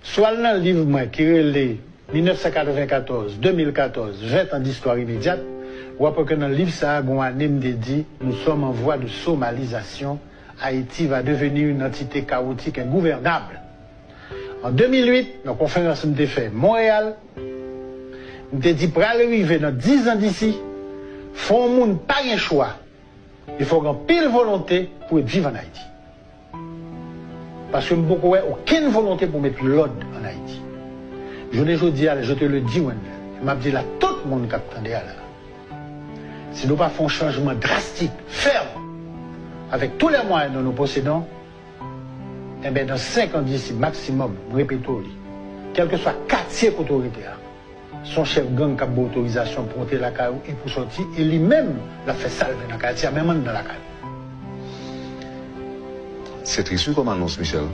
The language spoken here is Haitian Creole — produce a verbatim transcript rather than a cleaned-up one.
Si w al nan liv mwen ki rele mil nèf san katrevenkatòz, de mil katòz, Vingt ans d'histoire immédiate, w ap wè ke nan liv sa a, gen yon ane m te di, nous sommes en voie de somalisation, Haïti va devenir une entité chaotique ingouvernable. An de mil uit, nan konferans m te fè Monreyal, m te di pral rive nan dis an disi, fò yon moun pa gen chwa, e fò gen anpil volonte pou ret viv ann Ayiti. Paske m poko wè okenn volonte pou met lòd ann Ayiti. Jounen jodi a, je te le dis, Wendell, e m ap di l a tout moun k ap tande a la, si nou pa fè yon chanjman drastik, fèm, avec tous les moyens dont nous possédons, enben, dans cinq ans d'ici maximum, m repete w li, kèlkeswa katye kote w rete a, se yon chèf gang k ap ba w otorizasyon pou w antre lakay ou e pou w sòti, e li menm, l ap fè sa l vle nan katye a, menm anndan lakay ou. Se tris wi kòm anons, Michel.